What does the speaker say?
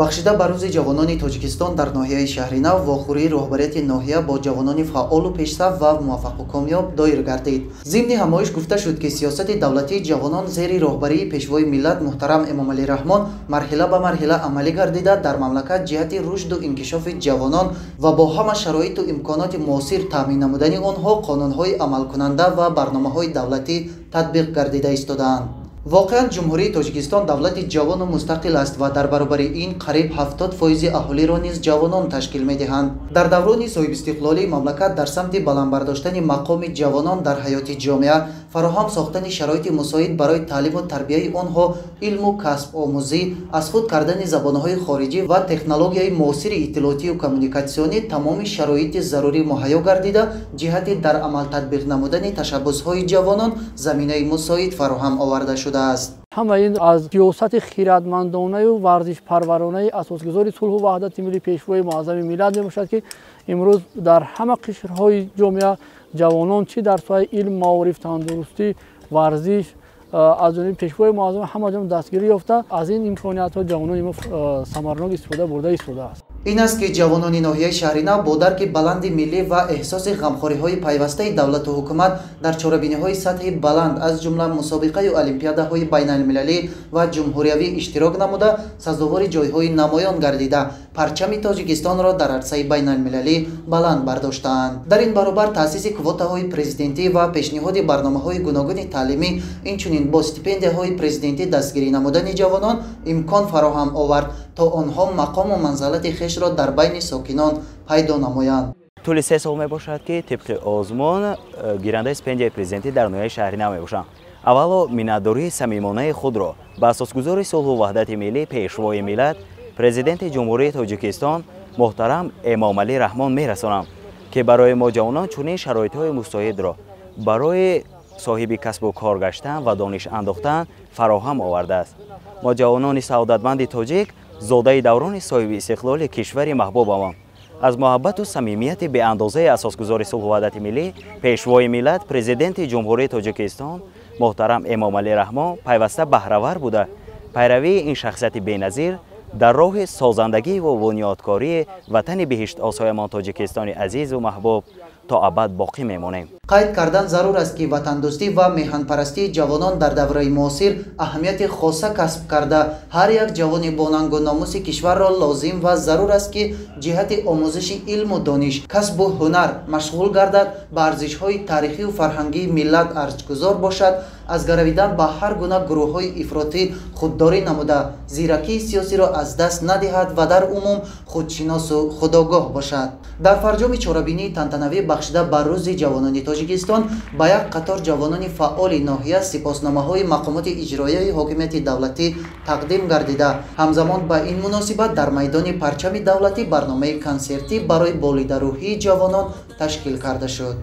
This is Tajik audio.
Бахшида ба рӯзи ҷавонони Тоҷикистон дар ноҳияи Шаҳринав вохӯрии роҳбарияти ноҳия бо ҷавонони фаъолу пешсаф ва муваффақу комёб доир гардид. Зимни ҳамоиш гуфта шуд, ки сиёсати давлатии ҷавонон зери роҳбарии Пешвои миллат муҳтарам Эмомалӣ Раҳмон марҳила ба марҳила амалӣ гардида, дар мамлакат ҷиҳати рушду инкишофи ҷавонон ва бо ҳама шароиту имконоти муосир таъмин намудани онҳо қонунҳои амалкунанда ва барномаҳои давлатӣ татбиқ гардида истодаанд. Воқеан, Ҷумҳурии Тоҷикистон давлати ҷавону мустақил аст ва дар баробари ин қариб 70% аҳолиро низ ҷавонон ташкил медиҳанд. Дар даврони соҳибистиқлолии мамлакат дар самти баланд бардоштани мақоми ҷавонон дар ҳаёти ҷомеа, фароҳам сохтани шароити мусоид барои таълиму тарбияи онҳо, илму касбомӯзӣ, аз худ кардани забонҳои хориҷӣ ва технологияи муосири иттилоотию коммуникатсионӣ тамоми шароити зарурӣ муҳайё гардида, ҷиҳати дар амал татбиқ намудани ташаббусҳои ҷавонон заминаи мусоид фароҳам оварда шудааст. Ҳама ин аз сиёсати хирадмандонаю варзишпарваронаи асосгузори сулҳу ваҳдати миллӣ, Пешвои муаззами миллат мебошад, ки имрӯз дар ҳама қишрҳои ҷомеа ҷавонон чӣ дар соҳаи илм, маориф, тандурустӣ, варзиш аз ҷониби Пешвои муаззам ҳама ҷониб дастгирӣ ёфта, аз ин имкониятҳо ҷавонони мо самарнок истифода бурда истодааст. Ин аст, ки ҷавонони ноҳияи Шаҳринав бо дарки баланди миллӣ ва эҳсоси ғамхориҳои пайвастаи давлату ҳукумат дар чорабиниҳои сатҳи баланд, аз ҷумла мусобиқаю олимпиадаҳои байналмилалӣ ва ҷумҳуриявӣ иштирок намуда, сазовори ҷойҳои намоён гардида, парчами Тоҷикистонро дар арсаи байналмилалӣ баланд бардоштаанд. Дар ин баробар таъсиси квотаҳои президентӣ ва пешниҳоди барномаҳои гуногуни таълимӣ, инчунин бо стипендияҳои президентӣ дастгирӣ намудани ҷавонон имкон фароҳам овард, то онҳо мақому манзалати хешро дар байни сокинон пайдо намоянд. Тӯли 3 сол мебошад, ки тибқи озмун гирандаи стипендияи президентӣ дар ноҳияи Шаҳринав мебошам. Аввало миннатдории самимонаи худро ба асосгузори сулҳу ваҳдати миллӣ, Пешвои миллат, Президенти Ҷумҳурии Тоҷикистон муҳтарам Эмомалӣ Раҳмон мерасонам, ки барои мо ҷавонон чунин шароитҳои мусоидро барои соҳиби касбу кор гаштан ва дониш андохтан фароҳам овардааст. Мо ҷавонони саодатманди тоҷик, зодаи даврони соҳиби истиқлоли кишвари маҳбубамон, аз муҳаббату самимияти беандозаи асосгузори сулҳу ваҳдати миллӣ, Пешвои миллат, Президенти Ҷумҳурии Тоҷикистон муҳтарам Эмомалӣ Раҳмон пайваста баҳравар буда, пайравии ин шахсияти беназир дар роҳи созандагӣ ва бунёдкории ватани биҳиштосоямон Тоҷикистони азизу маҳбуб то абад боқӣ мемонем. Қайд кардан зарур аст, ки ватандӯстӣ ва меҳанпарастии ҷавонон дар давраи муосир аҳамияти хоса касб карда, ҳар як ҷавони бонангу номуси кишварро лозим ва зарур аст, ки ҷиҳати омӯзиши илму дониш, касбу ҳунар машғул гардад, ба арзишҳои таърихию фарҳангии миллат арҷгузор бошад, аз гаравидан ба ҳар гуна гурӯҳҳои ифротӣ худдорӣ намуда, зиракии сиёсиро аз даст надиҳад ва дар умум худшиносу худогоҳ бошад. Дар фарҷоми чорабинии тантанавӣ бахшида ба рӯзи ҷавонони Тоҷикистон ба як қатор ҷавонони фаъоли ноҳия сипосномаҳои мақомоти иҷроияи ҳокимияти давлатӣ тақдим гардида, ҳамзамон ба ин муносибат дар майдони парчами давлатӣ барномаи консертӣ барои болидарӯҳии ҷавонон ташкил карда шуд.